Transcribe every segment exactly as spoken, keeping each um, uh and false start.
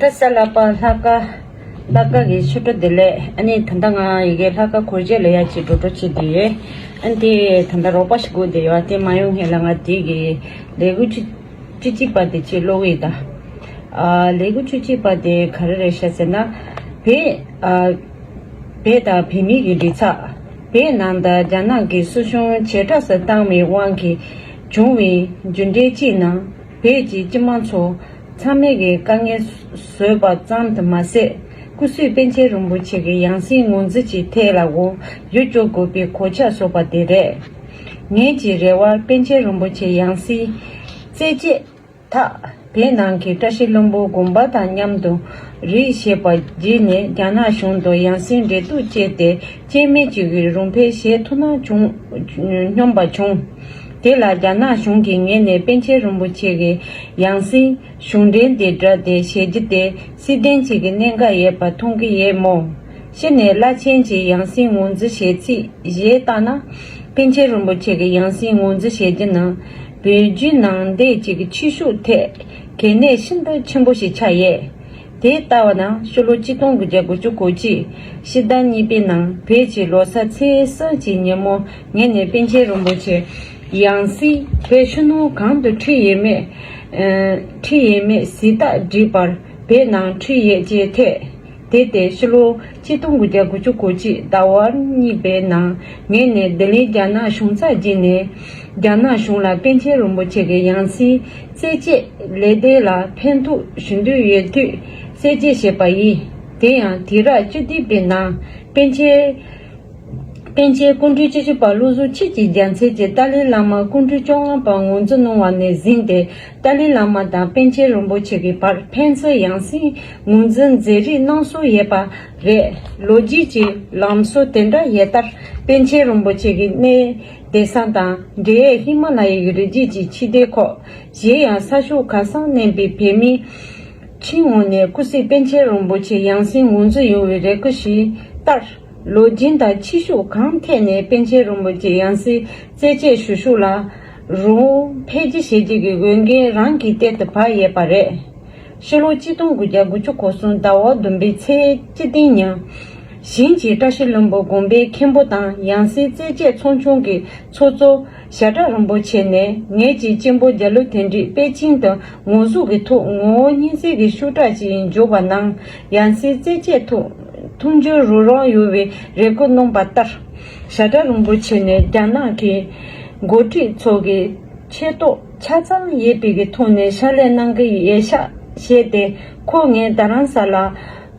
ད་ས་ལ་པ་ལྷག་དཀར་ལྷག་དཀར་གྱི་ཆོས་གྲོགས་བདེ་ལེགས། ཨ་ནི་ད་ལྟ་ང་ཡི་གེ་ལྷག་དཀར་གོར་ཇེ་ལ་ཡ་ཅིག་འགྲོ་འགྲོ་བྱེད་དེ་ཡོད། ཨ་ནི་དེ་ད་ལྟ་རོགས་པ་ཞིག་དགོས་བསྡད་ཡོད། དེ་མ་ཡོང་སྔོན་ལ་ང་དེ་གི་ལས་འགུལ་བཅུ་བཅུ་གཅིག་པ་དེ་ཅིག་ཀློག་གི་ཡིན་ད། ཨ་ལས་འགུལ་བཅུ་གཅིག་པ་དེ་ག་རེ་རེད་ཤག་ཟེར་ན། བོད་ཨ་བོད་དང་བོད་མིའི་གི་རིགས་ཚགས། བོད་ནང་དང་རྒྱ་ནག་གི་སྲིད་གཞུང་ཇེ་དྲག་ཏུ་བཏང་བའི་དབང་གིས་བྱུང་བའི་རྒྱུ་འབྲས་གཅིག་ནང་བོད་ཀྱི་སྤྱི་དམངས་ཚོ་ཚང་མས་ཀྱི་དཀའ་ངལ་བཟོས་པ་ཙམ་དུ་མ་ཟད། སྐུ་བསོད་པཎ་ཆེན་རིན་པོ་ཆེ་གི་ཡང་སྲིད་ངོས་འཛིན་གྱི་ཐད་ལ་ངོ་རྒོལ་བྱེད་དགོས་པའི་གོད་ཆག་བཟོས་པ་དེ་རེད། ངེད་ཀྱི་རེ་བར་པཎ་ཆེན་རིན་པོ་ཆེ་ཡང་སྲིད་རྩད་གཅོད་ཐད་བོད་ནང་གི་བཀྲ་ཤིས་ལྷུན་པོ་དགོན་པ་དང་མཉམ་དུ་རེས་བྱས་པ་བརྒྱུད་ནས་རྒྱ་ནག་གཞུང་དང་ཡང་སྲིད་འབྲེལ་གཏུག་བྱས་ཏེ་རྐྱེན་མེད་ཅིག་གི་རུང་འཕེལ་བྱེད་ཐུབ་ན་བྱུང་སྙམ་པ་བྱུང་། དེ་ལ་རྒྱ་ནག་གཞུང་གིས་ངེད་ནས་པཎ་ཆེན་རིན་པོ་ཆེ་གི་ཡང་སྲིད་གཞུང་འབྲེལ་དེ་དགྲ་དེ་བྱེད་རྒྱུ་དེ་སྲིད་དོན་གཅིག་གི་གནད་འགག་ཡོད་པ་མཐོང་གི་ཡོད་མོད། གཞི་ནས་བླ་ཆེན་གྱི་ཡང་སྲིད་ངོས་འཛིན་བྱེད་ཚུལ་གཞིར་བཏང་ན། པཎ་ཆེན་རིན་པོ་ཆེ་གི་ཡང་སྲིད་ངོས་འཛིན་བྱེད་རྒྱུ་ནི་བོད་བརྒྱུད་ནང་བསྟན་གྱི་ཆོས་ཕྱོགས་ཐད་གལ་གནད་ཤིན་ཏུ་ཆེན་པོ་ཞིག་ཆགས་ཡོད། དེ་ལྟ་བ་ན་ཕྱི་ལོ་ཆིག་སྟོང་དགུ་བརྒྱ་དགུ་བཅུ་གོ་གཅིག་ཕྱི་ཟླ་གཉིས་པའི་ནང་བོད་ཀྱི་ལོ་གསར་ཚེས་གསུམ་གྱི་ཉིན་མོ་ངེད་ནས་པཎ་ཆེན་རིན་པོ་ཆེ་ཡང་སྲིད་བོད་ཕྱི་ནང་གང་དུ་ཁྲིད་ཡོད་མེད་ཨ་ཁྲིད་ཡོད་མེད་གཟེངས་རྟགས་སྒྲིག་པར་བོད་ནང་ཁྲིད་ཡོད་ཅེས་ཐོས། དེ་ལྟར་ཕྱི་ལོ་ཆིག་སྟོང་དགུ་བརྒྱ་དགུ་བཅུ་གོ་གཅིག་ཟླ་བ་གཉིས་པའི་ནང་ངེད་ནས་ལྡི་ལིའི་རྒྱ་ནག་གཞུང་ཚབ་བརྒྱུད་ནས་རྒྱ་ནག་གཞུང་ལ་པཎ་ཆེན་རིན་པོ་ཆེ་གི་ཡང་སྲིད་རྩད་གཅོད་ལས་དོན་ལ་ཕན་ཐོགས་ཞུ་འདོད་ཡོད་དུས་རྩད་གཅོད་བྱས་པ་ཡིན། དེ་ཡང་དུས་རབས་བཅུ་བདུན་པའི་ནང་པཎ་ཆེན་པཎ་ཆེན་སྐུ་ཕྲེང་བཅུ་བཞི་པ་བློ་བཟང་ཆོས་ཀྱི་རྒྱལ་མཚན་གྱིས་ཏཱ་ལའི་བླ་མ་སྐུ་ཕྲེང་བཅོ་ལྔ་པ་ངོས་འཛིན་གནང་བ་ནས་བཟུང་སྟེ་ཏཱ་ལའི་བླ་མ་དང་པཎ་ཆེན་རིན་པོ་ཆེ་གི་བར་ཕན་ཚུན་ཡང་སྲིད་ངོས་འཛིན་མཛད་རིམ་གནང་སྲོལ་ཡོད་པ་རེད། ལོ་རྒྱུས་ཀྱི་ལམ་སྲོལ་དེ་འདྲ་ཡོད་ལྟར་པཎ་ཆེན་རིན་པོ་ཆེ་གི་གནས་བསྡད་ས་དང་འབྲེལ་ཡོད་ཧི་མ་ལ་ཡའི་རི་རྒྱུད་ཀྱི་ཆོས་སྡེ་ཁག་གཞན་ཡང་ས་ཕྱོགས་གང་སར་གནས་པའི་བོད་མི་ཕྱིའི་ངོས་ནས་སྐུ་ཞབས་པཎ་ཆེན་རིན་པོ་ཆེ་ཡང་སྲིད་ངོས་འཛིན་ཡོང་བའི་རེ་སྐུལ་ཞུས་ལྟར། ལོ་རྒྱུན་དང་ཕྱི་ཕྱོགས་གང་ཐད་ནས་པཎ་ཆེན་རིན་པོ་ཆེ་ཡང་སྲིད་རྩད་གཅོད་ཞུ་ཕྱོགས་ལ་རུང་འཕེལ་རྒྱས་བྱེད་རྒྱུ་གི་འོས་འགན་རང་གི་སྟེང་དུ་བབས་ཡོད་པ་རེད། ཕྱི་ལོ་ཆིག་སྟོང་དགུ་བརྒྱ་དགུ་བཅུ་གོ་གསུམ་ཟླ་བ་བདུན་པའི་ཚེས་བཅུ་བདུན་ཉིན། ཞིང་ཆེན་བཀྲ་ཤིས་ལྷུན་པོ་དགོན་པའི་མཁན་པོ་དང་ཡང་སྲིད་རྩད་གཅོད་ཚོགས་ཆུང་གི་ཚོགས་གཙོ་ཞྭ་སྒྲ་རིན་པོ་ཆེ་ནས་ངེད་ཀྱི་གཅེན་པོ་རྒྱ་ལོ་དོན་གྲུབ་པེ་ཅིང་དུ་ངོ་ཟུག་གི་ཐོག་ངོ་བོ་སྙན་གསན་གྱི་ཤོག་གྲངས་ཤིག་འབྱོར་བ་ནང་ཡང་སྲིད་རྩད་གཅོད་ཐོག་མཐུན་འགྱུར་རོགས་རམ་ཡོང་བའི་རེ་སྐུལ་གནང་བ་ལྟར། ཞྭ་སྒྲ་རིན་པོ་ཆེ་ནས་རྒྱ་ནག་གི་འགོ་ཁྲིད་ཚོ་གི་ཆེ་མཐོང་ཆ་ཚང་ཡོད་པའི་གི་ཐོག་ནས་ཕྱག་ལས་གནང་གི་ཡོད་ཤག་བཤད་དེ། ཁོ་ངས་རྡ་རམ་ས་ལར་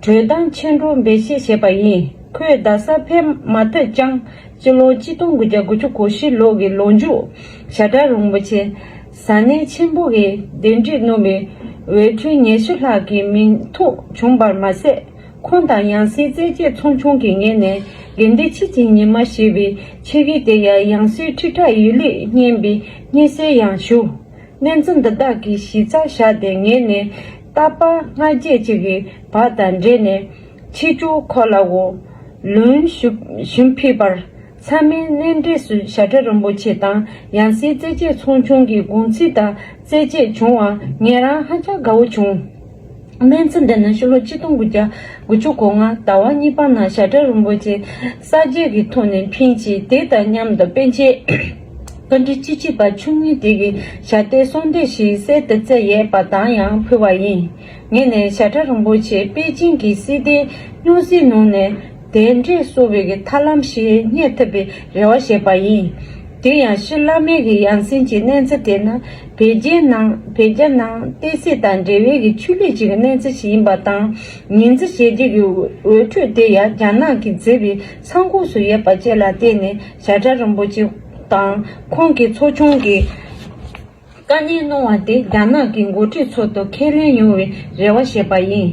གྲོས་བསྡུར་ཆེན་པོ་འབད་བཞེས་བྱས་པ་ཡིན། ཁོས་རྡ་སར་ཕེབས་མ་ཐུབ་ཀྱང་། སྤྱི་ལོ་ཆིག་སྟོང་དགུ་བརྒྱ་དགུ་བཅུ་གོ་བཞི་ལོ་གི་ལོ་མཇུག་ཞྭ་སྒྲ་རིན་པོ་ཆེ་ས་གནས་ཆེན་པོ་གི་གདན་འདྲེན་གནང་བའི་འོས་ཁྲི་ཉི་ཤུ་ལྷག་གི་མིང་ཐོ་བྱུང་བར་མ་ཟད། ཁོང་དང་ཡང་སྲིད་རྩད་གཅོད་ཚོགས་ཆུང་གི་ངོས་ནས་དགེ་འདུན་ཆོས་ཀྱི་ཉི་མ་ཞེས་པའི་ཆེད་དགེ་དེ་ཡང་ཡང་སྲིད་ཁྲི་ཕྲག་ཡོད་ལུགས་སྙན་པའི་སྙན་སེང་ཡང་ཞུ། གནས་ཚུལ་འདི་དག་གི་གཞི་རྩར་བཞག་སྟེ་ངོས་ནས་རྟག་པར་སྔ་རྗེས་ཀྱི་བར་དང་འབྲེལ་ནས་ཆེད་སྐྱོང་ཁག་ལ་འོ་ལུང་ཞུ་ཞུ་ཕུལ་བར། ཚང་མས་སྣེ་འདྲེས་སུ་ཞྭ་སྒྲ་རིན་པོ་ཆེ་དང་ཡང་སྲིད་རྩད་གཅོད་ཚོགས་ཆུང་གི་དགོངས་ཚུལ་དང་རྩད་གཅོད་བྱུང་བར་ངེད་རང་ཧ་ཅང་དགའ་བོ་བྱུང་། གནས་ཚུལ་འདི་ནི་ཕྱི་ལོ་ཆིག་སྟོང་དགུ་བརྒྱ་དགུ་བཅུ་གོ་ལྔ་ཟླ་བ་གཉིས་པ་ནང་ཞྭ་སྒྲ་རིན་པོ་ཆེ་གསར་བརྗེ་གི་ཐོག་ནས་ཕེབས་ཀྱིས་དེ་དང་མཉམ་དུ་པཎ་ཆེན་སྐུ་ཕྲེང་བཅུ་གཅིག་པ་ཆུང་ངུ་དེ་གི་ཞབས་བརྟན་གསོལ་འདེབས་ཤིག་གསེར་དུ་བརྩེགས་ཡོད་པ་དང་ཡང་ཕུལ་བ་ཡིན། ངས་ནི་ཞྭ་སྒྲ་རིན་པོ་ཆེ་པེ་ཅིང་གི་སྲིད་དོན་སྙན་སེང་ནང་ནས་གདན་འདྲེན་གསོལ་བའི་གི་ཐབས་ལམ་ཞིག་རྙེད་ཐུབ་པའི་རེ་བ་བྱས་པ་ཡིན། དེ་ཡང་ཕྱི་བླ་མའི་གི་ཡ་མཚན་གྱི་གནས་ཚུལ་དེ་ནི་བོད་བརྒྱུད་ནང་བོད་རྒྱ་ནང་བསྟན་སྲིད་དང་འབྲེལ་བའི་གི་ཆོས་ལུགས་ཀྱི་གནས་ཚུལ་ཞིག་ཡིན་པ་དང་། ཉེས་འཛུགས་བྱེད་རྒྱུ་གི་འོས་འོས་ཁྲོད་དེ་ཡང་རྒྱ་ནག་གིས་མཛད་པའི་ཚ་འགུག་སུ་ཡོད་པ་བཅས་ལ་བརྟེན་ནས་ཞྭ་སྒྲ་རིན་པོ་ཆེ་དང་ཁོང་གི་ཚོགས་ཆུང་གིས། བཀའ་ཉན་གནང་བ་དེ་རྒྱ་ནག་གི་འགོ་ཁྲིད་ཚོ་དང་ཁས་ལེན་ཡོང་བའི་རེ་བ་བྱས་པ་ཡིན།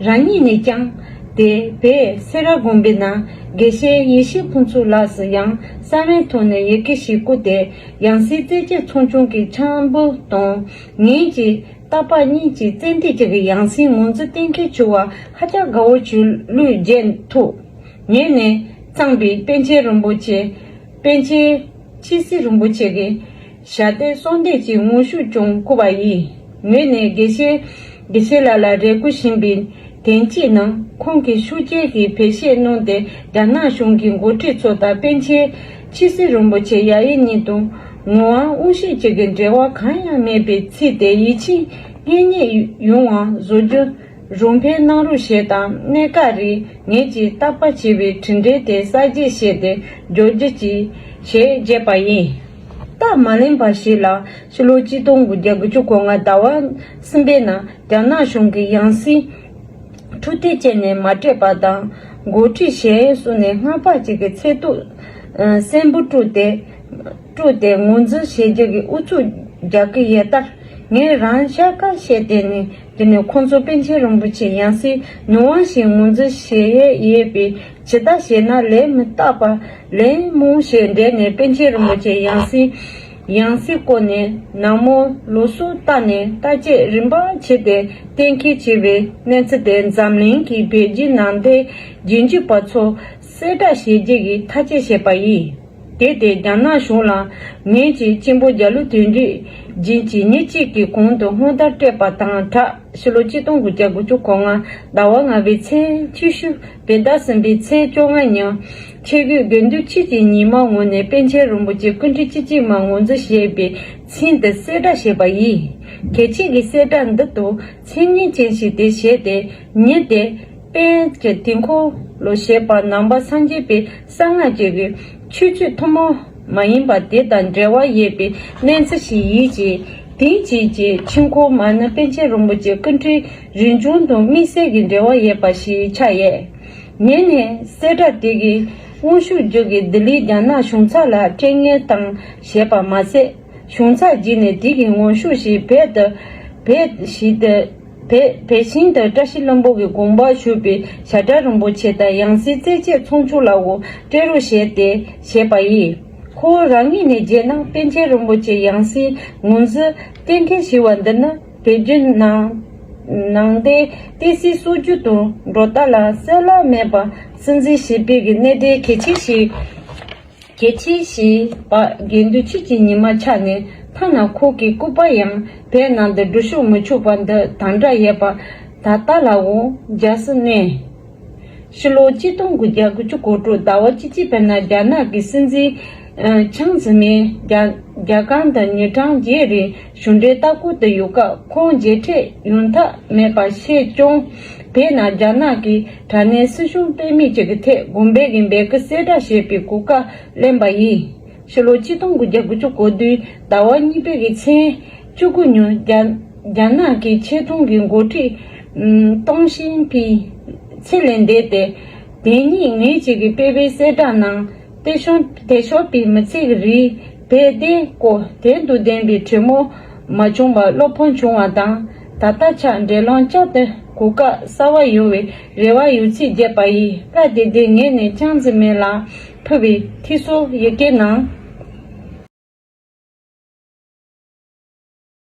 རང་ཉིད་ནས་ཀྱང་དེ་བས་སེ་ར་དགོན་པའི་ནང་དགེ་བཤེས་ཡེ་ཤེས་ཕུན་ཚོགས་ལགས་སུ་ཡང་གསང་བའི་ཐོག་ནས་ཡི་གེ་ཞིག་བསྐུར་ཏེ་ཡང་སྲིད་རྩད་གཅོད་ཚོགས་ཆུང་གི་ཚོགས་འདུ་དང་ངེད་ཀྱིས་རྟག་པར་གཉིས་ཀྱི་བཙན་ཐབས་ཀྱི་ཡང་སྲིད་ངོས་འཛིན་གཏན་འཁེལ་བྱུང་བ་ཧ་ཅང་དགའ་བོ་བྱུང་ལུགས་བརྗོད་ཐུབ། ངེད་ནས་གཙང་པའི་པཎ་ཆེན་རིན་པོ་ཆེ་པཎ་ཆེན་ཆོས་སྲིད་རིན་པོ་ཆེ་གི་ཞབས་བརྟན་གསོལ་འདེབས་ཀྱི་དངོས་ཤུགས་ཀྱང་བསྐུར་བ་ཡིན། ངོས་ནས་དགེ་བཤེས་ དགེ་བཤེས་ལགས་ལ་རེ་སྐུལ་ཞུས་པའི་དོན་གཅིག་ནང་ཁོང་གིས་ཤུགས་ཆེ་གི་བེད་སྤྱོད་གནང་སྟེ། རྒྱ་ནག་གཞུང་གི་འགོ་ཁྲིད་ཚོ་དང་པཎ་ཆེན་ཆོས་སྲིད་རིན་པོ་ཆེ་ཡབ་ཡུམ་གཉིས་དང་ངོ་བོ་དབང་ཤེད་ཅིག་གི་འབྲེལ་བ་གང་ཡང་མེད་པའི་ཚུལ་དེ་ཡིད་ཆེས་རྙེད་རྙེད་ཡོང་བ་བཟོ་རྒྱུ་རོགས་ཕན་གནང་རོགས་ཞེས་དང་། གནད་འགག་རིགས་ངེད་ཀྱིས་བརྟག་པ་བྱས་པའི་གྲུབ་འབྲས་དེ་གསར་བརྗེ་བྱས་ཏེ་འཇོག་རྒྱུ་ཅིག་བྱས་བརྗེད་པ་ཡིན། སྟབས་མ་ལེགས་པ་ཞིག་ལ་ཕྱི་ལོ་ཆིག་སྟོང་དགུ་བརྒྱ་དགུ་བཅུ་གོ་ལྔ་ཟླ་བ་གསུམ་པའི་ནང་རྒྱ་ནག་གཞུང་གིས་ཡང་སྲིད་འཕྲོད་བསྟེན་བྱས་ནས་མ་སྤྲད་པ་དང་། འགོ་ཁྲིད་གཞན་སུ་ནས་སྔ་པ་ཅིག་གི་ཚེ་ཐུག་གསོན་པོ་སྤྲོད་དེ་སྤྲོད་དེ་ངོས་འཛིན་བྱེད་རྒྱུ་གི་ཨུ་ཚུགས་རྒྱག་གི་ཡོད་སྟབས། ངས་རང་ཤ་ཁ་བཤད་དེ་ནས་དེ་ནས་ཁོང་ཚོ་པཎ་ཆེན་རིན་པོ་ཆེ་ཡང་སྲིད་ནུ་དབང་ཞིག་ངོས་འཛིན་བྱེད་ཡས་ཡོད་པའི་ཇི་ལྟར་བྱས་ན་ལས་མི་རྟག་པ་ལན་མང་ཞིག་འདྲེན་ནས་པཎ་ཆེན་རིན་པོ་ཆེ་ཡང་སྲིད་ཡང་སྲིད་སྐོར་ནས་ནན་མོ་ལུགས་སྲོལ་བཏང་ནས་བརྟག་དཔྱད་རིམ་པ་བྱས་ཏེ་གཏན་འཁེལ་བྱས་པའི་གནས་ཚུལ་དེ་འཛམ་གླིང་གི་བོད་བརྒྱུད་ནང་བསྟན་རྒྱུན་སྤྱོད་པ་ཚོ་གསལ་བསྒྲགས་བྱེད་རྒྱུ་གི་ཐག་བཅད་བྱས་པ་ཡིན། དེ་དེ་རྒྱ་ནག་གཞུང་ལ་ངེད་ཀྱིས་གཅེན་པོ་རྒྱ་ལོ་དོན་གྲུབ་རྗེས་ཀྱི་ཉིན་གཅིག་གི་གོང་དུ་ཧུར་ཐག་སྤྲད་པ་དང་སྦྲགས། ཕྱི་ལོ་ཆིག་སྟོང་དགུ་བརྒྱ་དགུ་བཅུ་གོ་ལྔ་ཟླ་བ་ལྔ་པའི་ཚེས་བཅུ་བཞི་བོད་ཟླ་གསུམ་པའི་ཚེས་བཅོ་ལྔ་ཉིན་ཆོས་བརྒྱུད་དགེ་འདུན་ཆོས་ཀྱི་ཉི་མ་ངོས་ནས་པཎ་ཆེན་རིན་པོ་ཆེ་སྐུ་ཕྲེང་བཅུ་གཅིག་མ་ངོས་འཛིན་ཞེས་པའི་མཚན་དེ་གསལ་བསྒྲགས་བྱས་པ་ཡིན། གལ་ཆེ་གི་གསལ་བསྒྲགས་འདི་དང་མཚན་སྙན་ཅན་ཞིག་དེ་བྱས་ཏེ་ཉིན་དེ། དཔལ་གྱི་དུས་འཁོར་ལོ་ཞེས་པ་ནང་པ་སངས་རྒྱས་པའི་གསང་སྔགས་ཀྱི་ཆོས་སྤྱོད་ཐུན་མོང་མ་ཡིན་པ་དེ་དང་འབྲེལ་བ་ཡོད་པའི་གནས་ཚུལ་ཞིག་ཡིན་ཅིང་། དེའི་རྗེས་ཀྱི་ཆོས་འཁོར་མ་ཎི་པཎ་ཆེན་རིན་པོ་ཆེ་སྐུ་ཕྲེང་རིམ་བྱོན་དང་དམིགས་བསལ་གྱི་འབྲེལ་བ་ཡོད་པ་ཞིག་ཆགས་ཡོད། ངས་ནས་གསལ་བསྒྲགས་དེ་གའི་དབང་ཤུགས་བརྒྱུད་ཀྱི་ལྡི་ལིའི་རྒྱ་ནག་གཞུང་ཚབ་ལ་སྤྲད་ངན་བཏང་བྱས་པ་མ་ཟད། གཞུང་ཚབ་བརྒྱུད་ནས་དེ་གའི་དབང་ཤུགས་ཤིག་བོད་དུ་བོད་ཞིག་ཏུ། བོད་བོད་ཤིང་དུ་བཀྲ་ཤིས་ལྷུན་པོ་གི་དགོངས་པ་ཞུས་པའི་བྱ་བྲལ་རིན་པོ་ཆེ་དང་ཡང་སྲིད་རྩེ་གཅིག་ཚོགས་མཆོག་ལ་འོ་སྤྲད་རོགས་ཞེས་ཏེ་བྱས་པ་ཡིན། ཁོ་རང་ཉིད་ནས་བརྗོད་ན་པཎ་ཆེན་རིན་པོ་ཆེ་ཡང་སྲིད་ངོས་འཛིན་གཏན་འཁེལ་ཞུས་པ་འདི་ནི་བོད་བརྒྱུད་ནང་ནང་བསྟན་བསྟན་སྲིད་སྲོལ་རྒྱུན་དང་འགྲོ་སྟངས་ལ་གསལ་ལ་མེད་པ་སྲིད་འཛིན་བྱེད་པའི་གནད་དོན་གལ་ཆེ་ཞིག་གལ་ཆེ་ཞེས་པ་དགེ་འདུན་ཆོས་ཀྱི་ཉི་མ་ཆགས་ནས་ཐ་ན་ཁོ་གི་སྐུ་པར་ཡང་བོད་ནང་དུ་སྒྲུབ་ཤོག་མི་ཆོག་པ་འདི་དང་སྦྲགས་ཡོད་པ་ད་ལྟ་ལའང་རྒྱལ་སྲིད་གནས། ཕྱི་ལོ་ཆིག་སྟོང་དགུ་བརྒྱ་དགུ་བཅུ་གོ་དྲུག་ཟླ་བ་བཅུ་གཅིག་པའི་ནང་རྒྱ་ནག་གི་སྲིད་འཛིན་ཨ་ཆང་ཛི་མིན་རྒྱ་རྒྱ་གར་དུ་ཉིན་གྲངས་བརྒྱད་རིང་གཞུང་འབྲེལ་ལྟ་སྐོར་དུ་ཡོད་སྐབས་ཁོང་མཇལ་འཕྲད་ཡོང་ཐབས་མེད་པ་ཤེས་ཀྱང་། བོད་ནང་རྒྱ་ནག་གི་དྲག་གནོན་སྲིད་གཞུང་དཔེ་མེད་ཅིག་གི་ཐད་དགོངས་པའི་གི་འབོད་སྐུལ་གསལ་བསྒྲགས་བྱས་པའི་གོ་སྐབས་ལེན་པ་ཡིན། ཕྱི་ལོ་ཆིག་སྟོང་དགུ་བརྒྱ་དགུ་བཅུ་གོ་བདུན་ཟླ་བ་གཉིས་པའི་གི་ཚེས་བཅུ་དགུ་ཉིན་རྒྱ་རྒྱ་ནག་གི་ཆེ་མཐོང་གི་འགོ་ཁྲིད་ཏོང་ཤིན་ཕིང་ཚེ་ལས་འདས་ཏེ། དེ་ཉིན་ངེད་ཅིག་གི་སྤེལ་བའི་གསལ་བསྒྲགས་ནང་། དེ་ཤོག་དེ་ཤོག་པའི་མི་ཚེ་གི་རིང་བོད་དེ་ཀོ་དོན་དང་ལྡན་པའི་གྲོས་མོལ་མ་བྱུང་བར་བློ་ཕམ་བྱུང་བ་དང་། ད་ལྟ་ཆ་འབྲེལ་ལམ་བསྐྱར་དུ་གོ་སྐབས་གསར་བ་ཡོང་བའི་རེ་བ་ཡོད་ཚུལ་བརྗོད་པ་ཡིན། སྐབས་དེ་དུས་ངས་ནས་ཅང་ཙེ་མིན་ལ་ཕུལ་བའི་ཐད་སོ་ཡི་གེ་ནང་